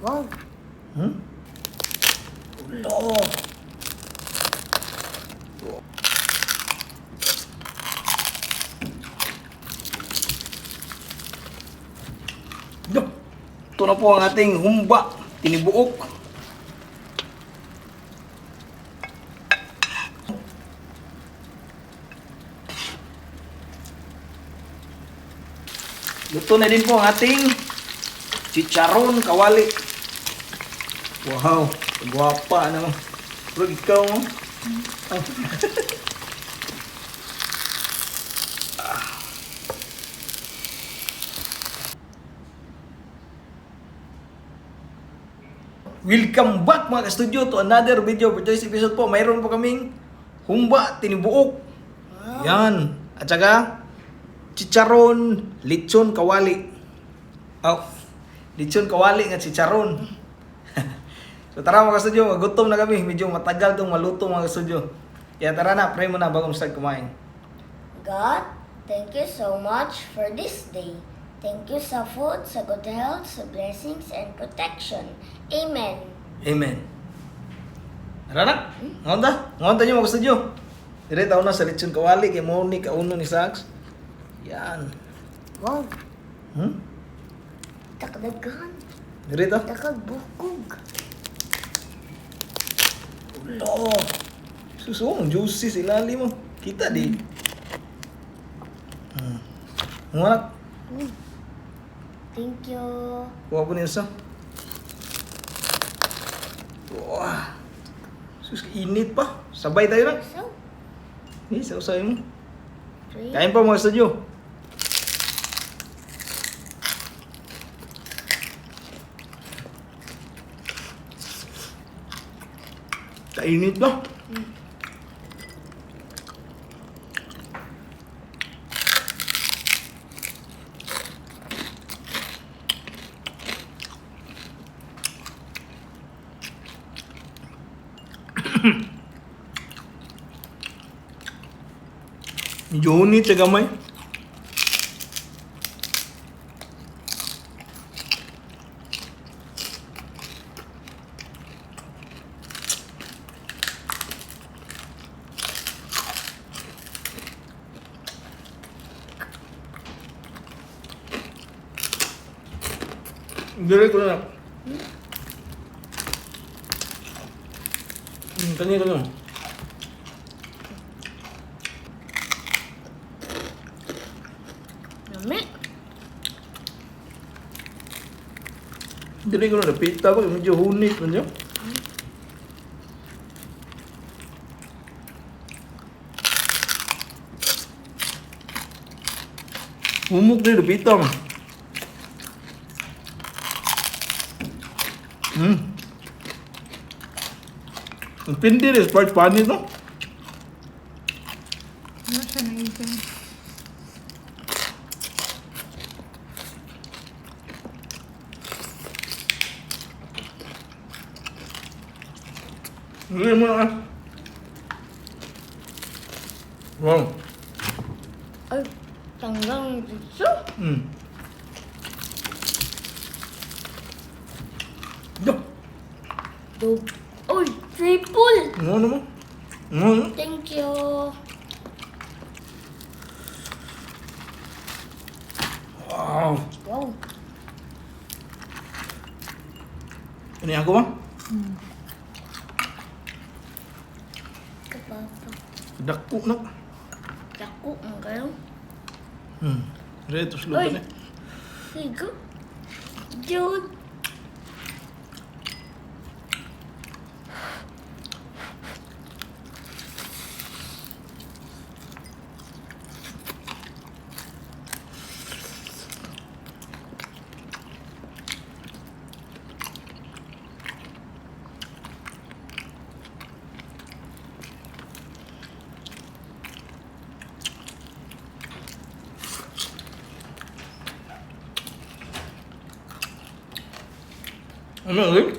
Wow. Ulo. Yup. Ito na po ang ating humba, tinibuok. Luto na din po ang ating chicharon kawali. Wow, guwapa naman. Pero ikaw mo. Oh. Welcome back, mga ka-studio, to another video. For today's episode po, mayroon po kaming humba tinibuok. Yan. At saka, chicharon, lechon kawali. Oh, lechon kawali nga chicharon. So tara, mga ka-studio, magutom na kami. Medyo matagal tong maluto, mga ka-studio. Kaya tara na, pray muna bago start kumain. God, thank you so much for this day. Thank you sa food, sa good health, sa blessings and protection. Amen. Amen. Tara na. Ngon ta. Ngon ta nyo, mga ka-studio. Dire taon na sa lechon kawali kay mo ni kauno ni Sax. Yan. Wow, Takdaghan. Dire ta. Takagbukog. Ulo. Suso, ang juicy sa ilalim mo. Kita di. Ngon. Thank you. Kuha po niyo sa. Wah. Sus, init pa. Sabay tayo na. So, Eh, sausay mo. three. Kain pa, mga studio. Kainit ba? Medyo unit sa gamay. Dili ko na. Kanina lang. Lami. Dili ko na napita ko, medyo hunit man siya. Humok din napita mo. Ang pindi rin, part funny no? Ano siya naisip? Hindi mo na. Wow. Ay, tanggang dito. Yo, Dog. Uy, triple. ano mo? Ano? Thank you. Wow. Wow. Ini ako ba? Kapapa. Dako na. Dako ang kayo. Reto slutan Uy. eh. Sigo. Jude. Ano ulit?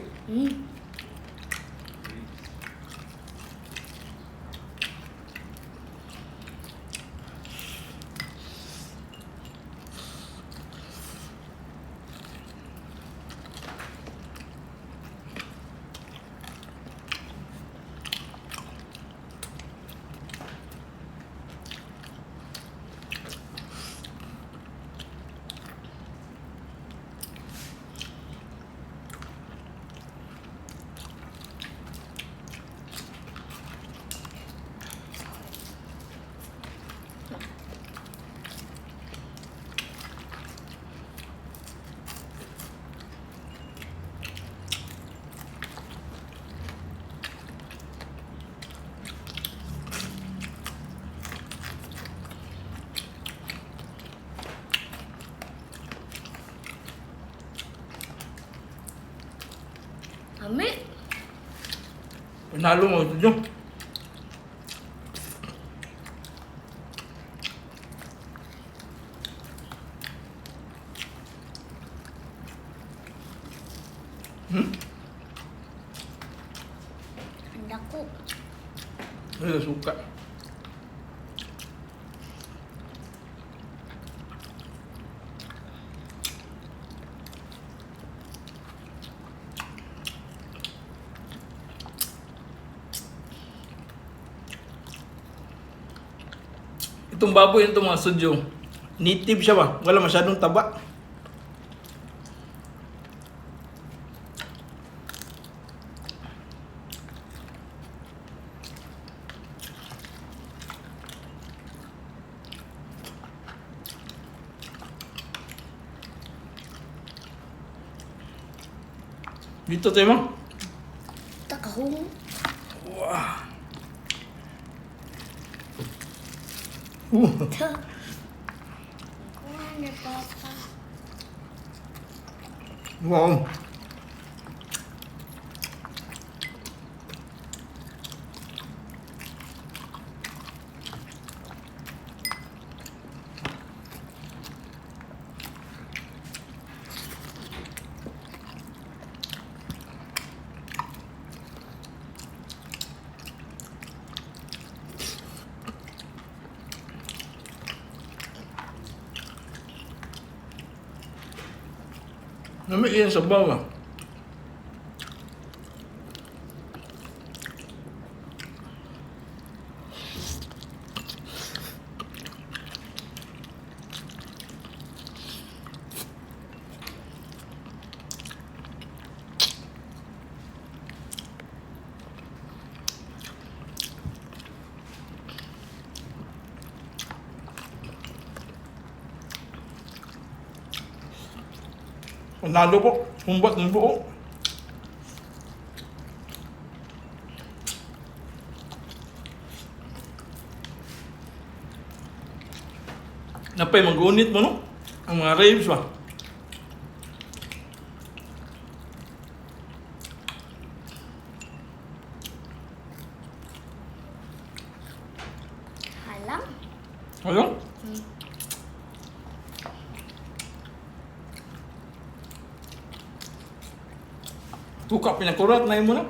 Hami. Panalo, mga studio. Ang dako. Ay, suka. Itong baboy, itong mga studio, native siya ba? Wala masyadong taba. Dito tayo, ma. Takahong. Wow. Kuha na, Papa. Wow. Lami yan sa bawa. Panalo po. Humbat ng buo. Napay, mag-unit mo, no? Ang mga raves ba? Halang. Ano? Tuka, pinakurat na yun mo na.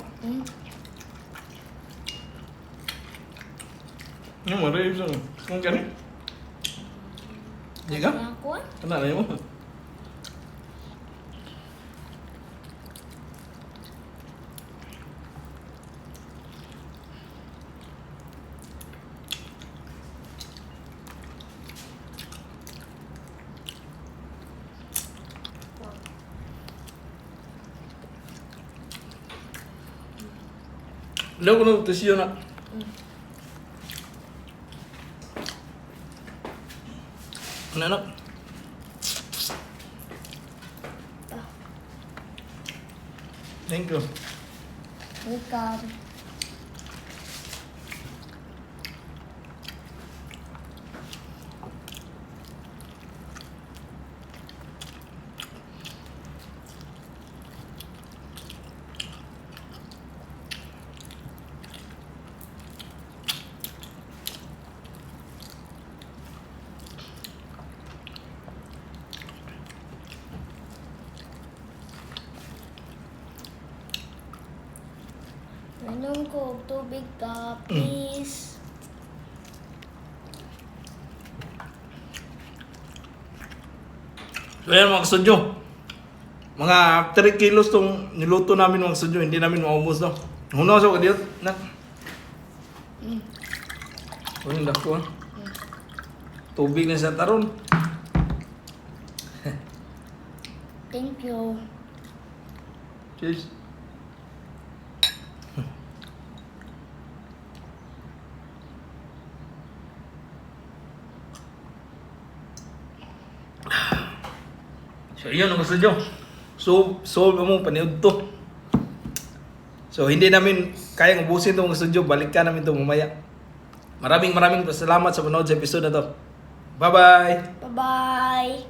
Yung mga raves, ano? Kung gani? Di ka? Ako. Ano na yun mo? Luego no te sigo na. Ano, ano? Thank you. Welcome. Inom ko og tubig ka, please. So ayan, mga kasudyo. Mga 3 kilos tong niluto namin, mga kasudyo. Hindi namin maubos, no. Hunaw sa kadiyot. Na. Uy, dako, ah. Tubig na sa taron. Thank you. Cheers. So, yun ang gusto nyo. So, solve mo, paniod to. So, hindi namin kayang ubusin itong gusto nyo. Balikan namin ito mamaya. Maraming maraming salamat sa panood sa episode na to. Bye-bye! Bye-bye.